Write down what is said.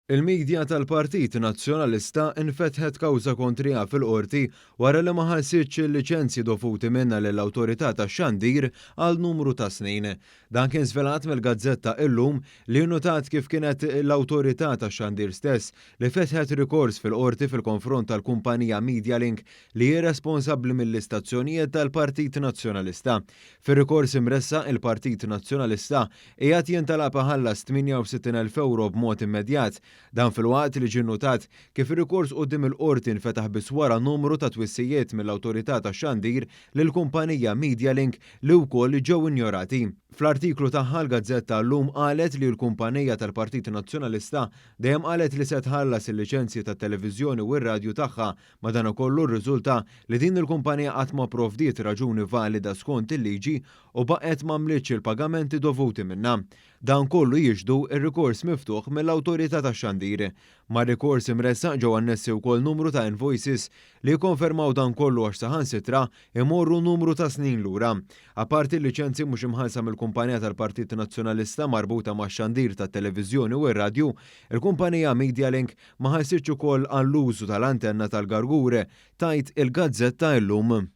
Il-media tal-Partit Nazzjonalista nfetħet kawża kontriha fil-Qorti wara li ma ħallsitx il-liċenzji dovuti minnha lill-Awtorità tax-Xandir għal numru ta' snin. Dan kien żvelat mill-gazzetta Illum li nnutat kif kienet l-Awtorità tax-Xandir stess li fetħet rikors fil-Qorti fil-konfront tal-kumpanija Medialink li hi responsabbli mill-istazzjonijiet tal-Partit Nazzjonalista. Fir-rikors imressaq il-Partit Nazzjonalista qiegħed jintalab iħallas 68,000 ewro b'mod immedjat. Dan filwaqt li ġie nnutat kif ir-rikors quddiem il-Qorti nfetaħ biss wara numru ta' twissijiet mill-Awtorità tax-Xandir lill-kumpanija Medialink li wkoll ġew injorati. Fl-artiklu tagħha l-gazzetta Illum qalet li l-kumpanija tal-Partit Nazzjonalista dejjem qalet li se tħallas il-liċenzji tat-televiżjoni u r-radju tagħha. Madankollu rriżulta li din il-kumpanija qatt ma pprovdiet raġuni valida skont il-liġi u baqgħet m'għamlitx il-pagamenti dovuti minnha. Dan kollu jixhdu r-rikors miftuħ mill-Awtorità tax-Xandir. Mar-rikors imressaq ġew annessi wkoll numru ta' invoices li jikkonfermaw dan kollu għax saħansitra jmorru numru ta' snin lura. Apparti l-liċenzji mhux imħallsa mill-kumpanija tal-Partit Nazzjonalista marbuta max-xandir tat-televiżjoni u r-radju, il-kumpanija Medialink ma ħallsitx ukoll għall-użu tal-antenna tal-Gargur, tgħid il-gazzetta Illum.